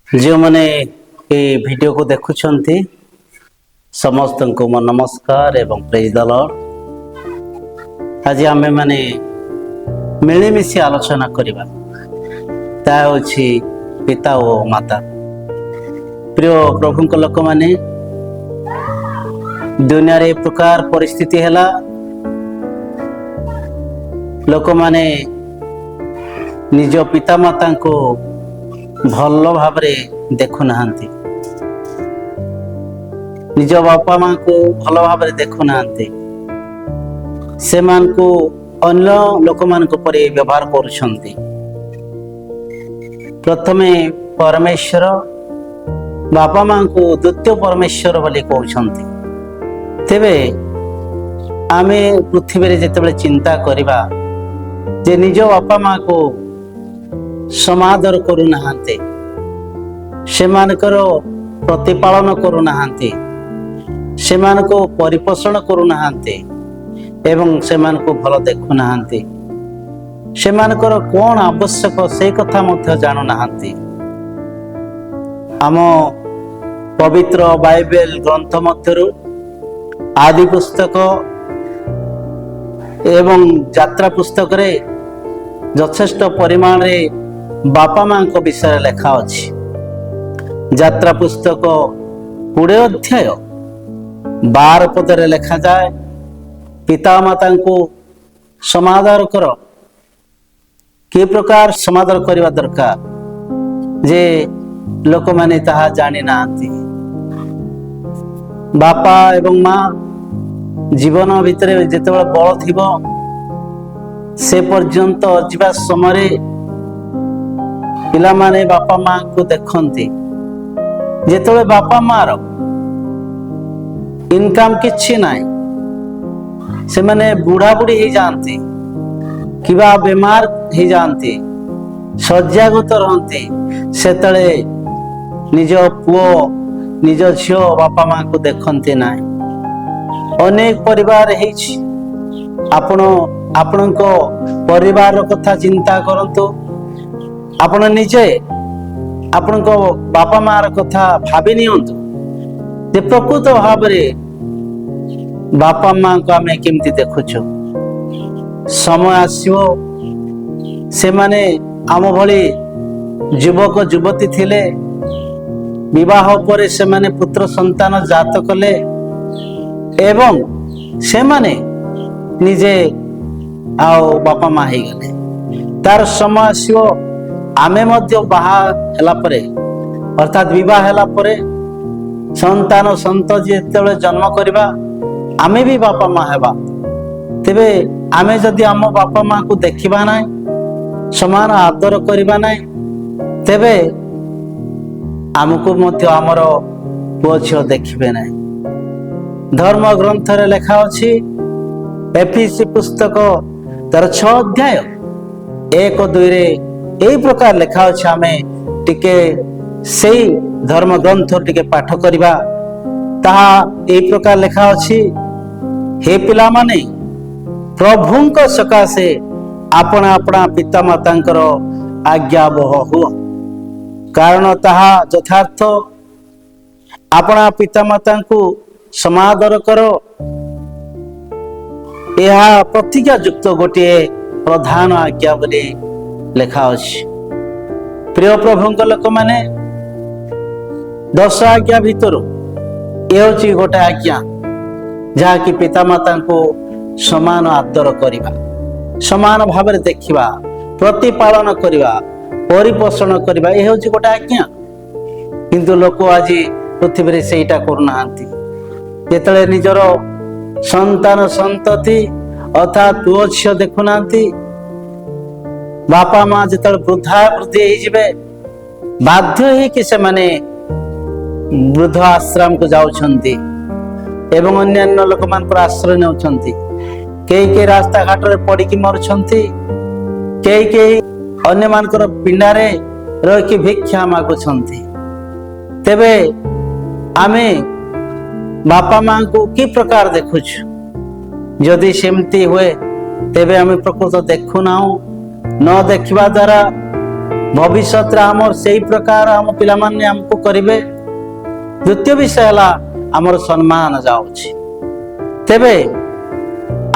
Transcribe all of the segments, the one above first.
ଯେଉଁମାନେ ଏ ଭିଡ଼ିଓକୁ ଦେଖୁଛନ୍ତି, ସମସ୍ତଙ୍କୁ ମୋ ନମସ୍କାର ଏବଂ ପ୍ରେଜ୍ ଦ ଲର୍ଡ। ଆଜି ଆମେମାନେ ମିଳିମିଶି ଆଲୋଚନା କରିବା, ତାହା ହେଉଛି ପିତା ଓ ମାତା। ପ୍ରିୟ ପ୍ରଭୁଙ୍କ ଲୋକମାନେ, ଦୁନିଆରେ ଏ ପ୍ରକାର ପରିସ୍ଥିତି ହେଲା, ଲୋକମାନେ ନିଜ ପିତାମାତାଙ୍କୁ ଭଲ ଭାବରେ ଦେଖୁନାହାନ୍ତି, ନିଜ ବାପା ମାଙ୍କୁ ଭଲ ଭାବରେ ଦେଖୁନାହାନ୍ତି। ସେମାନଙ୍କୁ ଅନ୍ୟ ଲୋକମାନଙ୍କ ପରି ବ୍ୟବହାର କରୁଛନ୍ତି। ପ୍ରଥମେ ପରମେଶ୍ୱର, ବାପା ମାଙ୍କୁ ଦ୍ୱିତୀୟ ପରମେଶ୍ୱର ବୋଲି କହୁଛନ୍ତି। ତେବେ ଆମେ ପୃଥିବୀରେ ଯେତେବେଳେ ଚିନ୍ତା କରିବା ଯେ ନିଜ ବାପା ମାକୁ ସମାଦର କରୁନାହାନ୍ତି, ସେମାନଙ୍କର ପ୍ରତିପାଳନ କରୁନାହାନ୍ତି, ସେମାନଙ୍କୁ ପରିପୋଷଣ କରୁନାହାନ୍ତି ଏବଂ ସେମାନଙ୍କୁ ଭଲ ଦେଖୁନାହାନ୍ତି, ସେମାନଙ୍କର କ'ଣ ଆବଶ୍ୟକ ସେଇ କଥା ମଧ୍ୟ ଜାଣୁନାହାନ୍ତି। ଆମ ପବିତ୍ର ବାଇବେଲ ଗ୍ରନ୍ଥ ମଧ୍ୟରୁ ଆଦି ପୁସ୍ତକ ଏବଂ ଯାତ୍ରା ପୁସ୍ତକରେ ଯଥେଷ୍ଟ ପରିମାଣରେ ବାପା ମାଙ୍କ ବିଷୟରେ ଲେଖା ଅଛି। ଯାତ୍ରା ପୁସ୍ତକ 20 ଅଧ୍ୟାୟ 12 ପଦରେ ଲେଖାଯାଏ, ପିତାମାତାଙ୍କୁ ସମାଦର କର। କି ପ୍ରକାର ସମାଦର କରିବା ଦରକାର ଯେ ଲୋକମାନେ ତାହା ଜାଣି ନାହାନ୍ତି। ବାପା ଏବଂ ମା ଜୀବନ ଭିତରେ ଯେତେବେଳେ ବଳ ଥିବ, ସେ ପର୍ଯ୍ୟନ୍ତ ଯିବା ସମୟରେ ପିଲାମାନେ ବାପା ମାଙ୍କୁ ଦେଖନ୍ତି। ଯେତେବେଳେ ବାପା ମାର ଇନକମ୍ କିଛି ନାହିଁ, ସେମାନେ ବୁଢା ବୁଢୀ ହେଇଯାଆନ୍ତି କିମ୍ବା ବେମାର ହେଇଯାଆନ୍ତି, ଶଯ୍ୟାଗତ ରହନ୍ତି, ସେତେବେଳେ ନିଜ ପୁଅ, ନିଜ ଝିଅ ବାପା ମାଙ୍କୁ ଦେଖନ୍ତି ନାହିଁ। ଅନେକ ପରିବାର ହେଇଛି। ଆପଣ ଆପଣଙ୍କ ପରିବାରର କଥା ଚିନ୍ତା କରନ୍ତୁ। ଆପଣ ନିଜେ ଆପଣଙ୍କ ବାପା ମାର କଥା ଭାବି ନିଅନ୍ତୁ ଯେ ପ୍ରକୃତ ଭାବରେ ବାପା ମାଙ୍କୁ ଆମେ କେମିତି ଦେଖୁଛୁ। ସମୟ ଆସିବ, ସେମାନେ ଆମ ଭଳି ଯୁବକ ଯୁବତୀ ଥିଲେ। ବିବାହ ପରେ ସେମାନେ ପୁତ୍ର ସନ୍ତାନ ଜାତ କଲେ ଏବଂ ସେମାନେ ନିଜେ ଆଉ ବାପା ମା ହେଇଗଲେ। ତାର ସମୟ ଆସିବ, ଆମେ ମଧ୍ୟ ବାହା ହେଲା ପରେ, ଅର୍ଥାତ୍ ବିବାହ ହେଲା ପରେ ସନ୍ତାନ ସନ୍ତତି ଯେତେବେଳେ ଜନ୍ମ କରିବା, ଆମେ ବି ବାପା ମା ହେବା। ତେବେ ଆମେ ଯଦି ଆମ ବାପା ମାଙ୍କୁ ଦେଖିବା ନାହିଁ, ସମାନ ଆଦର କରିବା ନାହିଁ, ତେବେ ଆମକୁ ମଧ୍ୟ ଆମର ପୁଅ ଝିଅ ଦେଖିବେ ନାହିଁ। ଧର୍ମ ଗ୍ରନ୍ଥରେ ଲେଖା ଅଛି, ଏଫିସି ପୁସ୍ତକ ତାର 6 ଅଧ୍ୟାୟ 1 2ରେ ଏଇ ପ୍ରକାର ଲେଖା ଅଛି। ଆମେ ଟିକେ ସେଇ ଧର୍ମ ଗ୍ରନ୍ଥ ଟିକେ ପାଠ କରିବା। ତାହା ଏଇ ପ୍ରକାର ଲେଖା ଅଛି, ହେ ପିଲାମାନେ, ପ୍ରଭୁଙ୍କ ସକାଶେ ଆପଣା ଆପଣା ପିତାମାତାଙ୍କର ଆଜ୍ଞାବହ ହୁଅ, କାରଣ ତାହା ଯଥାର୍ଥ। ଆପଣା ପିତାମାତାଙ୍କୁ ସମାଦର କର, ଏହା ପ୍ରତିଜ୍ଞା ଯୁକ୍ତ ଗୋଟିଏ ପ୍ରଧାନ ଆଜ୍ଞା ବୋଲି ଲେଖା ଅଛି। ପ୍ରିୟ ପ୍ରଭୁଙ୍କ ଲୋକମାନେ, 10 ଆଜ୍ଞା ଭିତରୁ ଏ ହେଉଛି ଗୋଟେ ଆଜ୍ଞା, ଯାହାକି ପିତାମାତାଙ୍କୁ ସମାନ ଆଦର କରିବା, ସମାନ ଭାବରେ ଦେଖିବା, ପ୍ରତିପାଳନ କରିବା, ପରିପୋଷଣ କରିବା, ଏ ହେଉଛି ଗୋଟେ ଆଜ୍ଞା। କିନ୍ତୁ ଲୋକ ଆଜି ପୃଥିବୀରେ ସେଇଟା କରୁନାହାନ୍ତି। ଯେତେବେଳେ ନିଜର ସନ୍ତାନ ସନ୍ତତି ଅର୍ଥାତ୍ ପୁଅ ଝିଅ ଦେଖୁନାହାନ୍ତି, ବାପା ମା ଯେତେବେଳେ ବୃଦ୍ଧା ବୃଦ୍ଧି ହେଇଯିବେ, ବାଧ୍ୟ ହେଇକି ସେମାନେ ବୃଦ୍ଧ ଆଶ୍ରମକୁ ଯାଉଛନ୍ତି ଏବଂ ଅନ୍ୟାନ୍ୟ ଲୋକମାନଙ୍କର ଆଶ୍ରୟ ନେଉଛନ୍ତି। କେହି କେହି ରାସ୍ତାଘାଟରେ ପଡ଼ିକି ମରୁଛନ୍ତି, କେହି କେହି ଅନ୍ୟମାନଙ୍କର ପିଣ୍ଡାରେ ରହିକି ଭିକ୍ଷା ମାଗୁଛନ୍ତି। ତେବେ ଆମେ ବାପା ମାଙ୍କୁ କି ପ୍ରକାର ଦେଖୁଛୁ? ଯଦି ସେମିତି ହୁଏ, ତେବେ ଆମେ ପ୍ରକୃତ ଦେଖୁନାହୁଁ। ନ ଦେଖିବା ଦ୍ୱାରା ଭବିଷ୍ୟତରେ ଆମର ସେଇ ପ୍ରକାର ଆମ ପିଲାମାନେ ଆମକୁ କରିବେ। ଦ୍ୱିତୀୟ ବିଷୟ ହେଲା, ଆମର ସମ୍ମାନ ଯାଉଛି। ତେବେ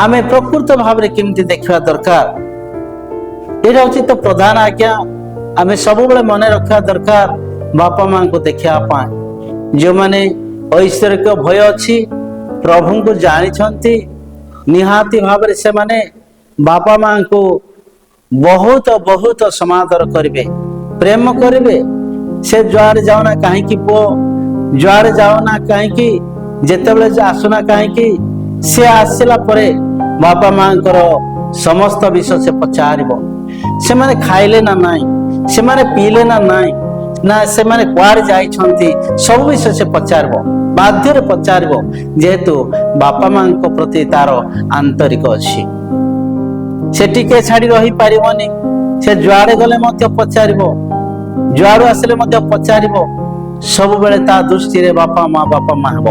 ଆମେ ପ୍ରକୃତ ଭାବରେ କେମିତି ଦେଖିବା ଦରକାର? ଏଇଟା ହଉଛି ତ ପ୍ରଧାନ ଆଜ୍ଞା। ଆମେ ସବୁବେଳେ ମନେ ରଖିବା ଦରକାର ବାପା ମାଙ୍କୁ ଦେଖିବା ପାଇଁ। ଯେଉଁମାନେ ଐଶ୍ୱରିକ ଭୟ ଅଛି, ପ୍ରଭୁଙ୍କୁ ଜାଣିଛନ୍ତି, ନିହାତି ଭାବରେ ସେମାନେ ବାପା ମାଙ୍କୁ ବହୁତ ବହୁତ ସମାଦର କରିବେ, ପ୍ରେମ କରିବେ। ସେ ଯୁଆଡ଼େ ଯାଉନା କାହିଁକି, ପୁଅ ଯୁଆଡ଼େ ଯାଉନା କାହିଁକି, ଯେତେବେଳେ ଆସୁନା କାହିଁକି, ସେ ଆସିଲା ପରେ ବାପା ମାଙ୍କର ସମସ୍ତ ବିଷୟ ସେ ପଚାରିବ। ସେମାନେ ଖାଇଲେ ନା ନାହିଁ, ସେମାନେ ପିଇଲେ ନା ନାହିଁ, ନା ସେମାନେ କୁଆଡ଼େ ଯାଇଛନ୍ତି, ସବୁ ବିଷୟ ସେ ପଚାରିବ, ବାଧ୍ୟରେ ପଚାରିବ, ଯେହେତୁ ବାପା ମାଙ୍କ ପ୍ରତି ତାର ଆନ୍ତରିକ ଅଛି। ସେ ଟିକେ ଛାଡି ରହିପାରିବନି। ସେ ଯୁଆଡ଼େ ଗଲେ ମଧ୍ୟ ପଚାରିବ, ଯୁଆଡ଼ୁ ଆସିଲେ ମଧ୍ୟ ପଚାରିବ। ସବୁବେଳେ ତା ଦୃଷ୍ଟିରେ ବାପା ମା, ବାପା ମା ହେବ।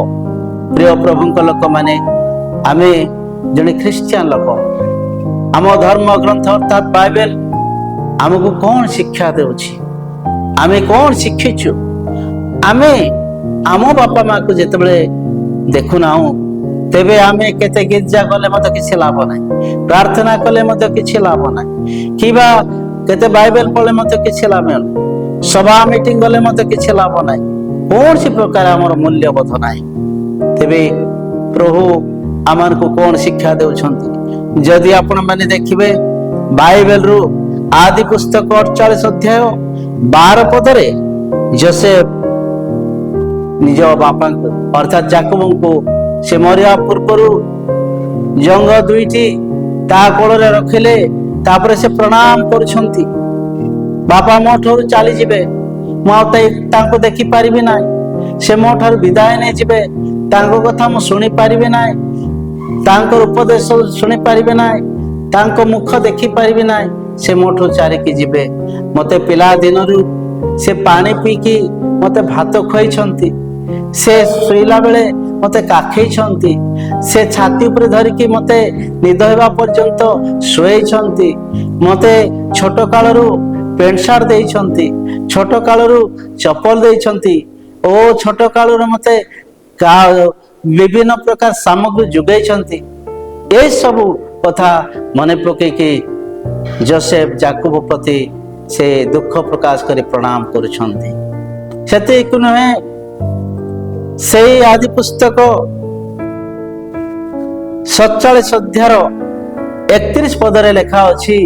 ପ୍ରିୟ ପ୍ରଭୁଙ୍କ ଲୋକମାନେ, ଆମେ ଜଣେ ଖ୍ରୀଷ୍ଟିଆନ ଲୋକ। ଆମ ଧର୍ମ ଗ୍ରନ୍ଥ ଅର୍ଥାତ୍ ବାଇବେଲ ଆମକୁ କଣ ଶିକ୍ଷା ଦେଉଛି? ଆମେ କଣ ଶିଖିଛୁ? ଆମେ ଆମ ବାପା ମାକୁ ଯେତେବେଳେ ଦେଖୁନାହୁଁ, ତେବେ ଆମେ କେତେ ଗିର୍ଜା ଗଲେ ମଧ୍ୟ କିଛି ଲାଭ ନାହିଁ, ପ୍ରାର୍ଥନା କଲେ ମଧ୍ୟ କିଛି ଲାଭ ନାହିଁ, କିମ୍ବା କେତେ ବାଇବେଲ ପଢିଲେ ମଧ୍ୟ କିଛି ଲାଭ ନାହିଁ, ସଭା ମିଟିଂ ଗଲେ ମଧ୍ୟ କିଛି ଲାଭ ନାହିଁ। କୌଣସି ପ୍ରକାର ଆମର ମୂଲ୍ୟବୋଧ ନାହିଁ। ତେବେ ପ୍ରଭୁ ଆମମାନଙ୍କୁ କଣ ଶିକ୍ଷା ଦେଉଛନ୍ତି? ଯଦି ଆପଣମାନେ ଦେଖିବେ, ବାଇବେଲରୁ ଆଦି ପୁସ୍ତକ 48 ଅଧ୍ୟାୟ 12 ପଦରେ ଜୋସେଫ ନିଜ ବାପାଙ୍କୁ ଅର୍ଥାତ୍ ଜାକୁବଙ୍କୁ ସେ ମରିବା ପୂର୍ବରୁ ଜଙ୍ଘ ଦୁଇଟି ତା କୋଳରେ ରଖିଲେ। ତାପରେ ସେ ପ୍ରଣାମ କରୁଛନ୍ତି, ବାପା ମୋ ଠାରୁ ଚାଲିଯିବେ, ମୁଁ ଆଉ ତାଙ୍କୁ ଦେଖିପାରିବି ନାହିଁ। ସେ ମୋ ଠାରୁ ବିଦାୟ ନେଇଯିବେ, ତାଙ୍କ କଥା ମୁଁ ଶୁଣିପାରିବି ନାହିଁ, ତାଙ୍କର ଉପଦେଶ ଶୁଣିପାରିବି ନାହିଁ, ତାଙ୍କ ମୁଖ ଦେଖିପାରିବି ନାହିଁ। ସେ ମୋଠୁ ଚାଲିକି ଯିବେ। ମତେ ପିଲା ଦିନରୁ ସେ ପାଣି ପିଇକି ମତେ ଭାତ ଖୁଆଇଛନ୍ତି। ସେ ଶୋଇଲା ବେଳେ ମତେ କାଖେଇଛନ୍ତି। ସେ ଛାତି ଉପରେ ଧରିକି ମତେ ନିଦ ହେବା ପର୍ଯ୍ୟନ୍ତ ଶୁଏଇଛନ୍ତି। ମତେ ଛୋଟ କାଳରୁ ପ୍ୟାଣ୍ଟ ସାର୍ଟ ଦେଇଛନ୍ତି, ଛୋଟ କାଳରୁ ଚପଲ ଦେଇଛନ୍ତି ଓ ଛୋଟ କାଳରୁ ମତେ ବିଭିନ୍ନ ପ୍ରକାର ସାମଗ୍ରୀ ଯୋଗାଇଛନ୍ତି। ଏସବୁ କଥା ମନେ ପକେଇକି ଜୋସେଫ ଜାକୁବ ପ୍ରତି ସେ ଦୁଃଖ ପ୍ରକାଶ କରି ପ୍ରଣାମ କରୁଛନ୍ତି। ସେତିକି ନୁହେଁ, ସେଇ ଆଦି ପୁସ୍ତକ 47 ଅଧ୍ୟାୟର 31 ପଦରେ ଲେଖା ଅଛି,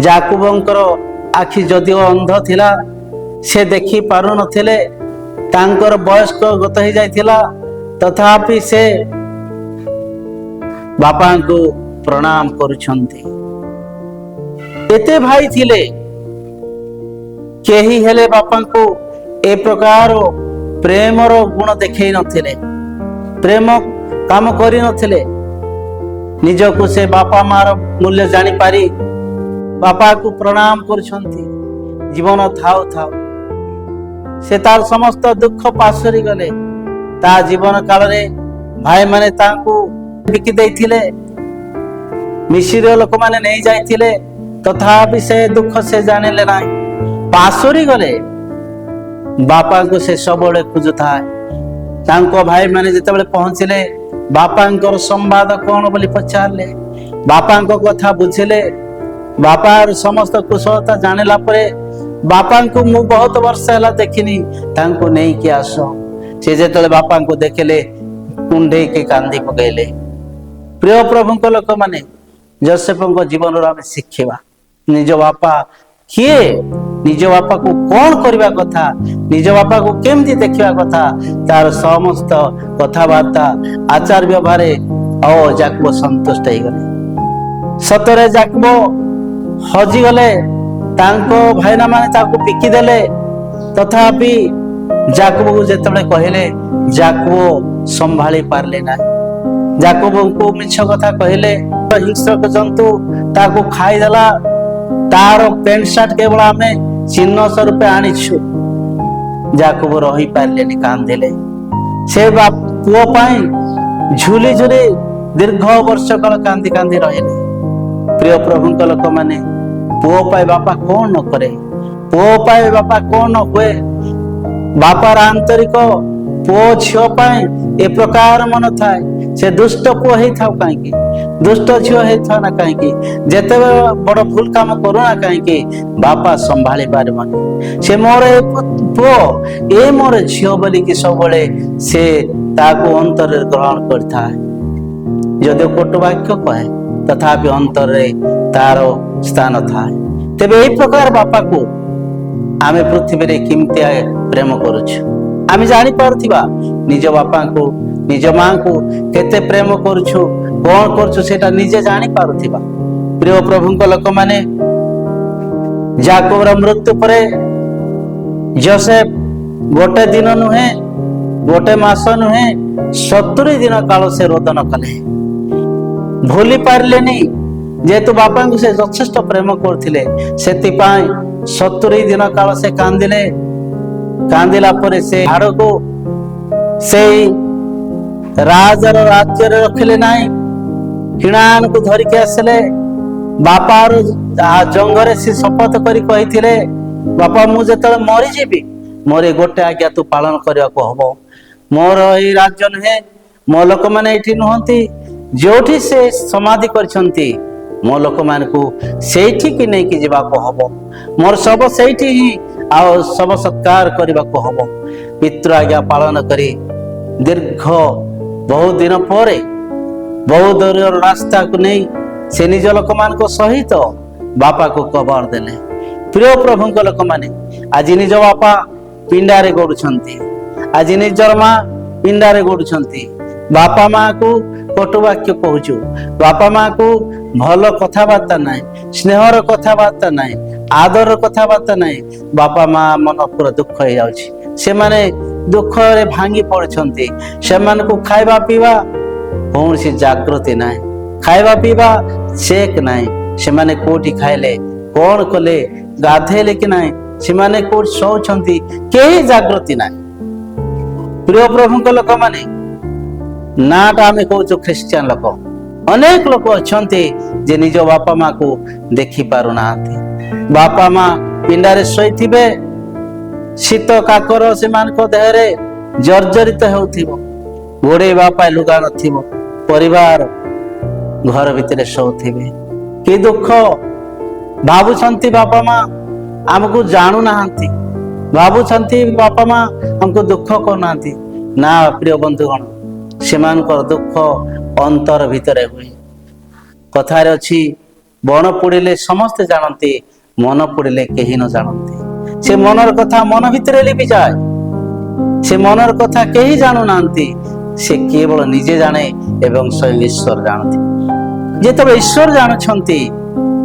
ଜାକୁବଙ୍କର ଆଖି ଯଦିଓ ଅନ୍ଧ ଥିଲା, ସେ ଦେଖି ପାରୁନଥିଲେ, ତାଙ୍କର ବୟସ୍କ ଗତ ହେଇଯାଇଥିଲା, ତଥାପି ସେ ବାପାଙ୍କୁ ପ୍ରଣାମ କରୁଛନ୍ତି। ଏତେ ଭାଇ ଥିଲେ, କେହି ହେଲେ ବାପାଙ୍କୁ ଏ ପ୍ରକାର ପ୍ରେମର ଗୁଣ ଦେଖେଇ ନଥିଲେ, ପ୍ରେମ କାମ କରିନଥିଲେ। ନିଜକୁ ସେ ବାପା ମାର ମୂଲ୍ୟ ଜାଣିପାରି ବାପାକୁ ପ୍ରଣାମ କରୁଛନ୍ତି। ଜୀବନ ଥାଉ ଥାଉ ସେ ତାର ସମସ୍ତ ଦୁଃଖ ପାସୋରି ଗଲେ। ତା ଜୀବନ କାଳରେ ଭାଇମାନେ ତାଙ୍କୁ ବିକି ଦେଇଥିଲେ, ମିଶରୀୟ ଲୋକମାନେ ନେଇ ଯାଇଥିଲେ, ତଥାପି ସେ ଦୁଃଖ ସେ ଜାଣିଲେ ନାହିଁ, ପାସୋରି ଗଲେ। ବାପାଙ୍କୁ ସେ ସବୁବେଳେ ଖୋଜୁଥାଏ। ତାଙ୍କ ଭାଇମାନେ ଯେତେବେଳେ ପହଞ୍ଚିଲେ, ବାପାଙ୍କର ସମ୍ବାଦ କଣ ବୋଲି ପଚାରିଲେ। ବାପାଙ୍କ କଥା ବୁଝିଲେ। ବାପାର ସମସ୍ତ କୁଶଳତା ଜାଣିଲା ପରେ, ବାପାଙ୍କୁ ମୁଁ ବହୁତ ବର୍ଷ ହେଲା ଦେଖିନି, ତାଙ୍କୁ ନେଇକି ଆସ। ସେ ଯେତେବେଳେ ବାପାଙ୍କୁ ଦେଖିଲେ, କୁଣ୍ଢେଇକି କାନ୍ଦି ପକେଇଲେ। ପ୍ରିୟ ପ୍ରଭୁଙ୍କ ଲୋକମାନେ, ଜୋସେଫଙ୍କ ଜୀବନରୁ ଆମେ ଶିଖିବା ନିଜ ବାପା କିଏ, ନିଜ ବାପାକୁ କଣ କରିବା କଥା, ନିଜ ବାପାକୁ କେମିତି ଦେଖିବା କଥା। ତାର ସମସ୍ତ କଥାବାର୍ତ୍ତା, ଆଚାର ବ୍ୟବହାରରେ ଆଉ ଜାକୁବ ସନ୍ତୁଷ୍ଟ ହେଇଗଲେ। ସତରେ ଜାକୁବ ହଜିଗଲେ, ତାଙ୍କ ଭାଇନା ମାନେ ତାକୁ ବିକିଦେଲେ, ତଥାପି ଜାକୁବକୁ ଯେତେବେଳେ କହିଲେ, ଜାକୁବ ସମ୍ଭାଳି ପାରିଲେ ନାହିଁ। ଜାକୁବଙ୍କୁ ମିଛ କଥା କହିଲେ, ହିଂସ୍ରକ ଜନ୍ତୁ ତାକୁ ଖାଇଦେଲା, ତାର ପ୍ୟାଣ୍ଟ ସାର୍ଟ କେବଳ ଆମେ ଚିହ୍ନ ସ୍ୱରୂପେ ଆଣିଛୁ। ଜାକୁବ ରହିପାରିଲେନି, କାନ୍ଦିଲେ। ସେ ପୁଅ ପାଇଁ ଝୁଲି ଝୁଲି ଦୀର୍ଘ ବର୍ଷ କାଳ କାନ୍ଦି କାନ୍ଦି ରହିଲେ। ପ୍ରିୟ ପ୍ରଭୁଙ୍କ ଲୋକମାନେ, ପୁଅ ପାଇଁ ବାପା କଣ ନ କରେ? ପୁଅ ପାଇଁ ବାପା କଣ ହୁଏ? ବାପାର ଆନ୍ତରିକ ପୁଅ ଝିଅ ପାଇଁ ଏ ପ୍ରକାର ମନ ଥାଏ। ସେ ଦୁଷ୍ଟ ପୁଅ ହେଇଥାଉ କାହିଁକି, ଦୁଷ୍ଟ ଝିଅ ହେଇଥାଉ ନା କାହିଁକି, ଯେତେବେଳେ ବଡ ଭୁଲ କାମ କରୁନା କାହିଁକି, ବାପା ସମ୍ଭାଳି ପାରିବନି। ସେ ମୋର ଏ ପୁଅ, ଏ ମୋର ଝିଅ ବୋଲିକି ସବୁବେଳେ ସେ ତାକୁ ଅନ୍ତରରେ ଗ୍ରହଣ କରିଥାଏ। ଯଦିଓ କଟୁ ବାକ୍ୟ କହେ, ତଥାପି ଅନ୍ତରରେ ତାର ସ୍ଥାନ ଥାଏ। ତେବେ ଏଇ ପ୍ରକାର ବାପାକୁ ଆମେ ପୃଥିବୀରେ କେମିତି ପ୍ରେମ କରୁଛୁ? ଆମେ ଜାଣିପାରୁଥିବା ନିଜ ବାପାଙ୍କୁ, ନିଜ ମାଙ୍କୁ କେତେ ପ୍ରେମ କରୁଛୁ, କଣ କରୁଛୁ, ସେଇଟା ନିଜେ ଜାଣିପାରୁଥିବା। ପ୍ରିୟ ପ୍ରଭୁଙ୍କ ଲୋକମାନେ, ଜାକବର ମୃତ୍ୟୁ ପରେ ଜୋସେଫ ଗୋଟେ ଦିନ ନୁହେଁ, ଗୋଟେ ମାସ ନୁହେଁ, 70 ଦିନ କାଳ ସେ ରୋଦନ କଲେ। ଭୁଲି ପାରିଲେନି। ଯେହେତୁ ବାପାଙ୍କୁ ସେ ଯଥେଷ୍ଟ ପ୍ରେମ କରୁଥିଲେ, ସେଥିପାଇଁ 70 ଦିନ କାଳ ସେ କାନ୍ଦିଲେ। କାନ୍ଦିଲା ପରେ ସେ ହାଡ଼କୁ ସେଇ ରାଜାର ରାଜ୍ୟରେ ରଖିଲେ ନାହିଁ, କିଣାନକୁ ଧରିକି ଆସିଲେ। ବାପାର ଜଙ୍ଘରେ ସେ ଶପଥ କରି କହିଥିଲେ, "ବାପା, ମୁଁ ଯେତେବେଳେ ମରିଯିବି, ମୋର ଏ ଗୋଟେ ଆଜ୍ଞା ତୁ ପାଳନ କରିବାକୁ ହବ। ମୋର ଏଇ ରାଜ୍ୟ ନୁହେଁ, ମୋ ଲୋକମାନେ ଏଇଠି ନୁହନ୍ତି। ଯୋଉଠି ସେ ସମାଧି କରିଛନ୍ତି, ମୋ ଲୋକମାନଙ୍କୁ ସେଇଠିକି ନେଇକି ଯିବାକୁ ହବ। ମୋର ଶବ ସେଇଠି ହିଁ ଆଉ ଶବ ସତ୍କାର କରିବାକୁ ହବ।" ପିତୃ ଆଜ୍ଞା ପାଳନ କରି ଦୀର୍ଘ ବହୁ ଦିନ ପରେ ବହୁ ଦୂରର ରାସ୍ତାକୁ ନେଇ ସେ ନିଜ ଲୋକମାନଙ୍କ ସହିତ ବାପାକୁ କବର ଦେଲେ। ପ୍ରିୟ ପ୍ରଭୁଙ୍କ ଲୋକମାନେ, ଆଜି ନିଜ ବାପା ପିଣ୍ଡାରେ ଗଡୁଛନ୍ତି, ଆଜି ନିଜର ମା ପିଣ୍ଡାରେ ଗଡୁଛନ୍ତି। ବାପା ମାକୁ କଟୁବାକ୍ୟ କହୁଛୁ, ବାପା ମାକୁ ଭଲ କଥାବାର୍ତ୍ତା ନାହିଁ, ସ୍ନେହର କଥାବାର୍ତ୍ତା ନାହିଁ, ଆଦରର କଥାବାର୍ତ୍ତା ନାହିଁ। ବାପା ମା ମନ ପୁରା ଦୁଃଖ ହେଇଯାଉଛି। ସେମାନେ ଦୁଃଖରେ ଭାଙ୍ଗି ପଡୁଛନ୍ତି। ସେମାନଙ୍କୁ ଖାଇବା ପିଇବା କୌଣସି ଜାଗୃତି ନାହିଁ, ଖାଇବା ପିଇବା ଚେକ୍ ନାହିଁ। ସେମାନେ କୋଉଠି ଖାଇଲେ, କଣ କଲେ, ଗାଧେଇଲେ କି ନାହିଁ, ସେମାନେ କୋଉଠି ଶୋଉଛନ୍ତି, କେହି ଜାଗୃତି ନାହିଁ। ପ୍ରିୟ ପ୍ରଭୁଙ୍କ ଲୋକମାନେ, ନାଁଟା ଆମେ କହୁଛୁ ଖ୍ରୀଷ୍ଟିଆନ ଲୋକ। ଅନେକ ଲୋକ ଅଛନ୍ତି ଯେ ନିଜ ବାପା ମାକୁ ଦେଖି ପାରୁନାହାନ୍ତି। ବାପା ମା ପିଣ୍ଡାରେ ଶୋଇଥିବେ, ଶୀତ କାକର ସେମାନଙ୍କ ଦେହରେ ଜର୍ଜରିତ ହେଉଥିବ, ଘୋଡେଇବା ପାଇଁ ଲୁଗା ନଥିବ, ପରିବାର ଘର ଭିତରେ ଶୋଉଥିବେ। କି ଦୁଃଖ! ଭାବୁଛନ୍ତି ବାପା ମା ଆମକୁ ଜାଣୁନାହାନ୍ତି, ଭାବୁଛନ୍ତି ବାପା ମା ଆମକୁ ଦୁଃଖ କରୁନାହାନ୍ତି। ନା ପ୍ରିୟ ବନ୍ଧୁଗଣ, ସେମାନଙ୍କର ଦୁଃଖ ଅନ୍ତର ଭିତରେ ହୁଏ। କଥାରେ ଅଛି, ବଣ ପୋଡ଼ିଲେ ସମସ୍ତେ ଜାଣନ୍ତି, ମନ ପୋଡ଼ିଲେ କେହି ନ ଜାଣନ୍ତି। ସେ ମନର କଥା ମନ ଭିତରେ ଲିଭିଯାଏ। ସେ ମନର କଥା କେହି ଜାଣୁନାହାନ୍ତି, ସେ କେବଳ ନିଜେ ଜାଣେ ଏବଂ ସ୍ୱୟଂ ଈଶ୍ୱର ଜାଣନ୍ତି। ଯେତେବେଳେ ଈଶ୍ୱର ଜାଣୁଛନ୍ତି,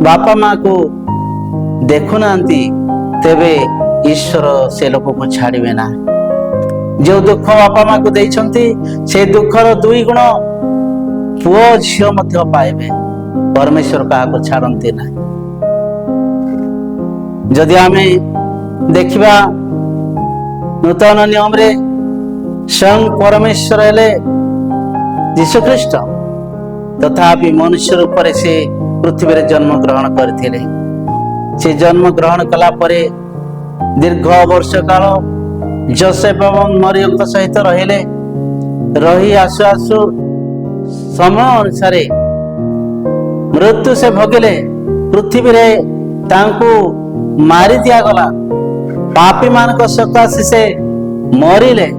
ବାପା ମାକୁ ଦେଖୁନାହାନ୍ତି, ତେବେ ଈଶ୍ୱର ସେ ଲୋକକୁ ଛାଡ଼ିବେ ନା। ଯେଉଁ ଦୁଃଖ ବାପା ମାକୁ ଦେଇଛନ୍ତି, ସେ ଦୁଃଖର ଦୁଇ ଗୁଣ ପୁଅ ଝିଅ ମଧ୍ୟ ପାଇବେ। ପରମେଶ୍ୱର କାହାକୁ ଛାଡ଼ନ୍ତି ନାହିଁ। ଯଦି ଆମେ ଦେଖିବା, ନୂତନ ନିୟମରେ ସ୍ୱୟଂ ପରମେଶ୍ୱର ହେଲେ ଯୀଶୁଖ୍ରୀଷ୍ଟ, ତଥାପି ମନୁଷ୍ୟ ରୂପରେ ସେ ପୃଥିବୀରେ ଜନ୍ମ ଗ୍ରହଣ କରିଥିଲେ। ସେ ଜନ୍ମ ଗ୍ରହଣ କଲା ପରେ ଦୀର୍ଘ ବର୍ଷ କାଳ ଜୋସେଫ ଏବଂ ମରିୟମଙ୍କ ସହିତ ରହିଲେ। ରହି ଆସୁ ଆସୁ ସମୟ ଅନୁସାରେ ମୃତ୍ୟୁ ସେ ଭୋଗିଲେ। ପୃଥିବୀରେ ତାଙ୍କୁ ମାରି ଦିଆଗଲା। ପାପୀମାନଙ୍କ ସକାଶେ ସେ ମରିଲେ।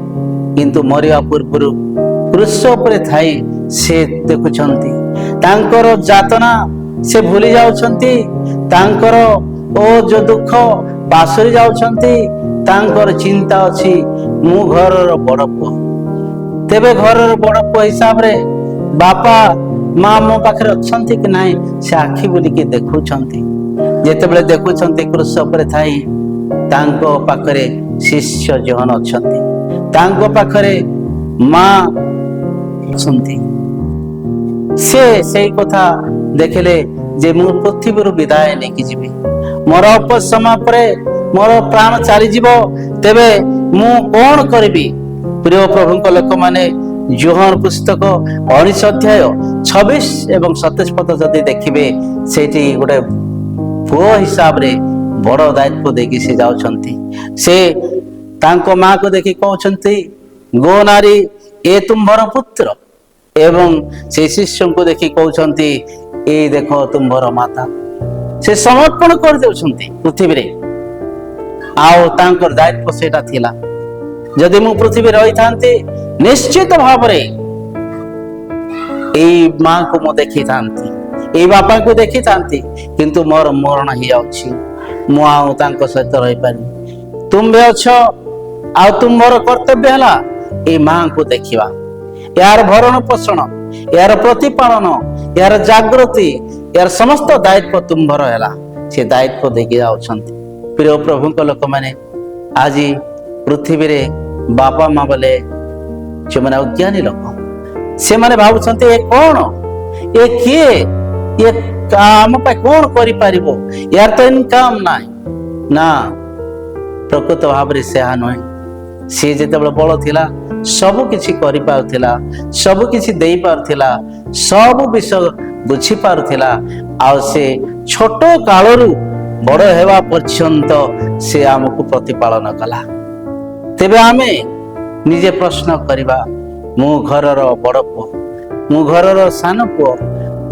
କିନ୍ତୁ ମରିବା ପୂର୍ବରୁ କ୍ରୁଶ ଉପରେ ଥାଇ ସେ ଦେଖୁଛନ୍ତି, ତାଙ୍କର ଯାତନା ସେ ଭୁଲି ଯାଉଛନ୍ତି, ତାଙ୍କର ଓ ଯୋଉ ଦୁଃଖ ପାସୋରି ଯାଉଛନ୍ତି। ତାଙ୍କର ଚିନ୍ତା ଅଛି, ମୁଁ ଘରର ବଡ ପୁଅ, ତେବେ ଘରର ବଡ ପୁଅ ହିସାବରେ ବାପା ମା ମୋ ପାଖରେ ଅଛନ୍ତି କି ନାହିଁ, ସେ ଆଖି ବୁଲିକି ଦେଖୁଛନ୍ତି। ଯେତେବେଳେ ଦେଖୁଛନ୍ତି, କ୍ରୁଶ ଉପରେ ଥାଇ ତାଙ୍କ ପାଖରେ ଶିଷ୍ୟ ଯୋହନ ଅଛନ୍ତି, ତାଙ୍କ ପାଖରେ ମା ଅଛନ୍ତି। ସେ ସେଇ କଥା ଦେଖିଲେ ଯେ ମୁଁ ପୃଥିବୀରୁ ବିଦାୟ ନେଇକି ଯିବି, ମୋର ଅଳ୍ପ ସମୟ ପରେ ମୋର ପ୍ରାଣ ଚାଲିଯିବ, ତେବେ ମୁଁ କଣ କରିବି? ପ୍ରିୟ ପ୍ରଭୁଙ୍କ ଲୋକମାନେ, ଯୋହନ ପୁସ୍ତକ 19 ଅଧ୍ୟାୟ 26 ଏବଂ 27 ପଦ ଯଦି ଦେଖିବେ, ସେଇଠି ଗୋଟେ ପୁଅ ହିସାବରେ ବଡ଼ ଦାୟିତ୍ୱ ଦେଇକି ସେ ଯାଉଛନ୍ତି। ସେ ତାଙ୍କ ମାକୁ ଦେଖି କହୁଛନ୍ତି, "ଗୋ ନାରୀ, ଏ ତୁମ୍ଭର ପୁତ୍ର।" ଏବଂ ସେ ଶିଷ୍ୟଙ୍କୁ ଦେଖି କହୁଛନ୍ତି, "ଏ ଦେଖ ତୁମ୍ଭର ମାତା।" ସେ ସମର୍ପଣ କରିଦେଉଛନ୍ତି ପୃଥିବୀରେ। ଆଉ ତାଙ୍କର ଦାୟିତ୍ୱ ସେଇଟା ଥିଲା। ଯଦି ମୁଁ ପୃଥିବୀରେ ରହିଥାନ୍ତି, ନିଶ୍ଚିତ ଭାବରେ ଏଇ ମାଙ୍କୁ ମୁଁ ଦେଖିଥାନ୍ତି, ଏଇ ବାପାଙ୍କୁ ଦେଖିଥାନ୍ତି। କିନ୍ତୁ ମୋର ମରଣ ହେଇଯାଉଛି, ମୁଁ ଆଉ ତାଙ୍କ ସହିତ ରହିପାରିନି। ତୁମ୍ଭେ ଅଛ ଆଉ ତୁମ୍ଭର କର୍ତ୍ତବ୍ୟ ହେଲା ଏଇ ମାଙ୍କୁ ଦେଖିବା, ଏହାର ଭରଣ ପୋଷଣ, ଏହାର ପ୍ରତିପାଳନ, ଏହାର ଜାଗୃତି, ଏହାର ସମସ୍ତ ଦାୟିତ୍ୱ ତୁମ୍ଭର ହେଲା। ସେ ଦାୟିତ୍ୱ ଦେଇକି ଯାଉଛନ୍ତି। ପ୍ରିୟ ପ୍ରଭୁଙ୍କ ଲୋକମାନେ, ଆଜି ପୃଥିବୀରେ ବାପା ମା ବୋଲେ ସେମାନେ ଅଜ୍ଞାନୀ ଲୋକ। ସେମାନେ ଭାବୁଛନ୍ତି, ଏ କଣ, ଏ କିଏ, ଇଏ ଆମ ପାଇଁ କଣ କରିପାରିବ, ୟାର ତ ଇନକମ ନାହିଁ। ନା, ପ୍ରକୃତ ଭାବରେ ସେହା ନୁହେଁ। ସିଏ ଯେତେବେଳେ ବଳ ଥିଲା, ସବୁ କିଛି କରିପାରୁଥିଲା, ସବୁ କିଛି ଦେଇପାରୁଥିଲା, ସବୁ ବିଷୟ ବୁଝିପାରୁଥିଲା। ଆଉ ସେ ଛୋଟ କାଳରୁ ବଡ଼ ହେବା ପର୍ଯ୍ୟନ୍ତ ସେ ଆମକୁ ପ୍ରତିପାଳନ କଲା। ତେବେ ଆମେ ନିଜେ ପ୍ରଶ୍ନ କରିବା, ମୁଁ ଘରର ବଡ଼ ପୁଅ, ମୁଁ ଘରର ସାନ ପୁଅ,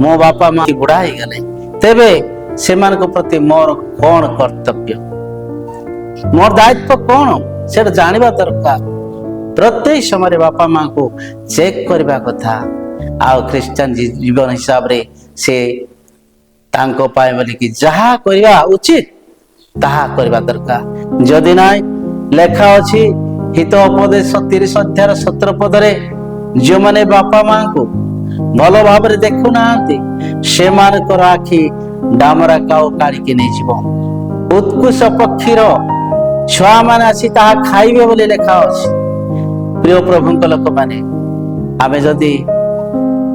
ମୋ ବାପା ମା ବୁଢା ହେଇଗଲେ, ତେବେ ସେମାନଙ୍କ ପ୍ରତି ମୋର କଣ କର୍ତ୍ତବ୍ୟ, ମୋର ଦାୟିତ୍ୱ କଣ, ସେଟା ଜାଣିବା ଦରକାର। ପ୍ରତ୍ୟେକ ସମୟରେ ବାପା ମାଙ୍କୁ ଚେକ୍ କରିବା କଥା। ଆଉ ଖ୍ରୀଷ୍ଟିଆନ ଜୀବନ ହିସାବରେ ସେ ତାଙ୍କ ପାଇଁ ବୋଲିକି ଯାହା କରିବା ଉଚିତ, ତାହା କରିବା ଦରକାର। ଯଦି ନାହିଁ, ଲେଖା ଅଛି ହିତ ଉପଦେଶ 30 ଅଧ୍ୟାୟର 17 ପଦରେ, ଯେଉଁମାନେ ବାପା ମାଙ୍କୁ ଭଲ ଭାବରେ ଦେଖୁନାହାନ୍ତି, ସେମାନଙ୍କର ଆଖି ଡାମରା କାଉ କାଢିକି ନେଇଯିବ, ଉତ୍କୁଶ ପକ୍ଷୀର ଛୁଆମାନେ ଆସି ତାହା ଖାଇବେ ବୋଲି ଲେଖା ଅଛି। ପ୍ରିୟ ପ୍ରଭୁଙ୍କ ଲୋକମାନେ, ଆମେ ଯଦି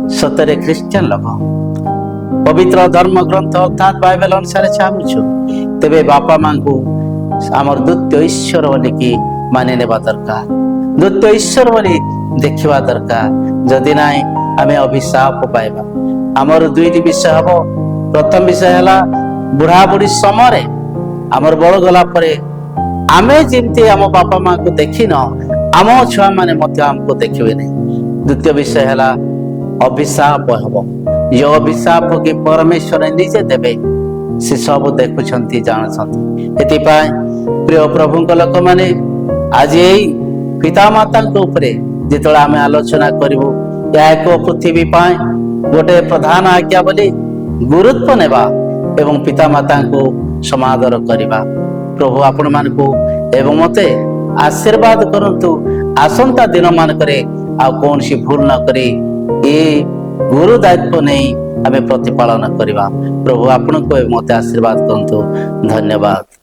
ସତରେ ଖ୍ରୀଷ୍ଟିଆନ ଲୋକ, ପବିତ୍ର ଧର୍ମ ଗ୍ରନ୍ଥ ଅର୍ଥାତ୍ ବାଇବେଲ ଅନୁସାରେ ଚାଲୁଛୁ, ତେବେ ବାପା ମାଙ୍କୁ ଆମର ଦ୍ୱିତୀୟ ଈଶ୍ୱର ବୋଲିକି ମାନି ନେବା ଦରକାର, ଦ୍ୱିତୀୟ ଈଶ୍ୱର ବୋଲି ଦେଖିବା ଦରକାର। ଯଦି ନାହିଁ, ଆମେ ଅଭିଶାପ ପାଇବା। ଆମର ଦୁଇଟି ବିଷୟ ହବ। ପ୍ରଥମ ବିଷୟ ହେଲା, ବୁଢା ବୁଢୀ ସମୟରେ ଆମର ବଳ ଗଲା ପରେ ଆମେ ଯେମିତି ଆମ ବାପା ମାଙ୍କୁ ଦେଖିନ, ଆମ ଛୁଆମାନେ ମଧ୍ୟ ଆମକୁ ଦେଖିବେ ନାହିଁ। ଦ୍ୱିତୀୟ ବିଷୟ ହେଲା, ଅଭିଶାପ ହେବ, ଯେଉଁ ଅଭିଶାପ କି ପରମେଶ୍ୱର ନିଜେ ଦେବେ। ସେ ସବୁ ଦେଖୁଛନ୍ତି, ଜାଣୁଛନ୍ତି। ଏଥିପାଇଁ ପ୍ରିୟ ପ୍ରଭୁଙ୍କ ଲୋକମାନେ, ଆଜି ଏଇ ପିତାମାତାଙ୍କ ଉପରେ ଯେତେବେଳେ ଆମେ ଆଲୋଚନା କରିବୁ, ଏହା ଏକ ପୃଥିବୀ ପାଇଁ ଗୋଟେ ପ୍ରଧାନ ଆଜ୍ଞା ବୋଲି ଗୁରୁତ୍ୱ ନେବା ଏବଂ ପିତାମାତାଙ୍କୁ ସମାଦର କରିବା। ପ୍ରଭୁ ଆପଣମାନଙ୍କୁ ଏବଂ ମତେ ଆଶୀର୍ବାଦ କରନ୍ତୁ। ଆସନ୍ତା ଦିନମାନଙ୍କରେ ଆଉ କୌଣସି ଭୁଲ ନ କରି ଏ ଗୁରୁ ଦାୟିତ୍ୱ ନେଇ ଆମେ ପ୍ରତିପାଳନ କରିବା। ପ୍ରଭୁ ଆପଣଙ୍କୁ ଏବଂ ମତେ ଆଶୀର୍ବାଦ କରନ୍ତୁ। ଧନ୍ୟବାଦ।